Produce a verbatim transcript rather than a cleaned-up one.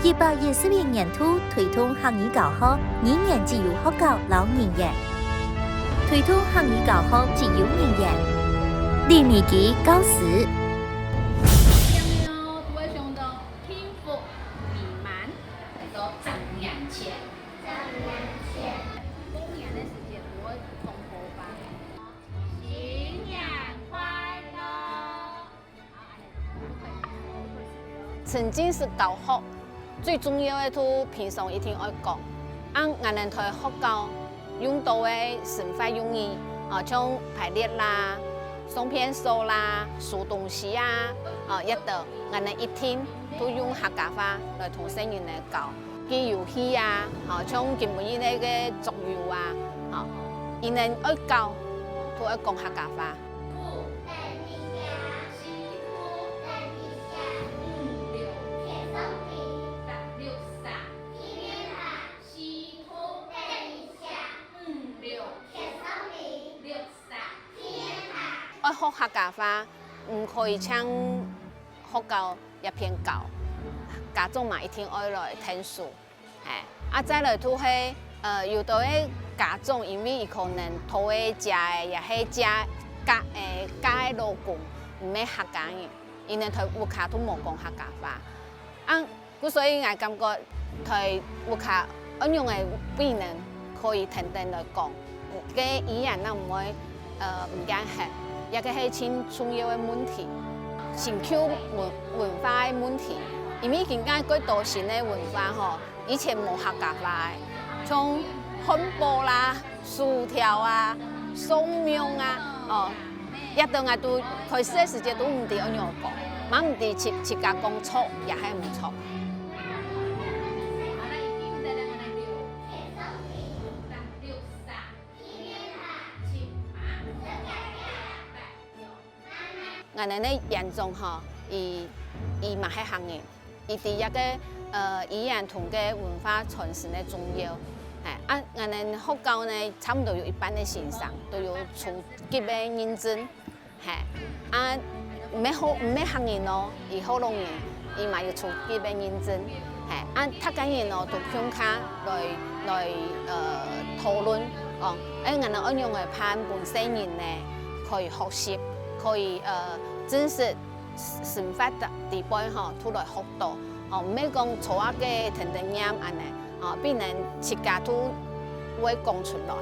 一百一十一年度推動客語教學，語言只有學校摎人員。推動客語教學只有人員。李美琪教師。 過年个時節，𠊎會講好吧。新年快樂！沉浸式教學最重要个就平常一定愛講，啊，𠊎等在學校用到个生活用語，啊，像排列啦、相片手啦、收東西啊，啊，這兜，𠊎等一定都用客家話來同細人仔教。 記遊戲啊，吼，像今晡日个个桌遊啊，吼，佢等愛教，都愛講客家話。愛學客家話，毋可以像學校這片教，家長嘛一定愛來𢯭手。 係，啊，再來就係，呃，有兜个家長，因為佢可能討个姐仔，也係姐家，欸，家个老公，毋係客家人，佢等在屋下都無講客家話。啊，故所以𠊎感覺在屋下愛仰仔分佢等可以定定來講，該語言正毋會，呃，毋見忒，這个係盡重要个問題。新舊文，文化个問題，因為今个幾多新个文化吼， 以前無客家話个，像漢堡啦、薯條啊、送麵啊，哦，這兜𠊎都開始个時節都毋知愛仰講，嘛毋知自，自家講著也係毋著。 𠊎等个園長吼，佢，佢嘛係客人，佢知這个，呃，語言同个文化傳承个重要。係，啊，𠊎等學校呢，差毋多有一半个先生都有初級个認證。係，啊，毋係好，毋係客人哦，佢學老人，佢嘛有初級个認證。係，啊，大家人哦，都共下來，來，呃，討論，講，欸，𠊎等愛仰仔辦分細人呢，可以學習，可以，呃， 真實生活个地方吼，都來學到，吼，毋係講坐啊个跈等唸恁呢，吼，變成自家都會講出來。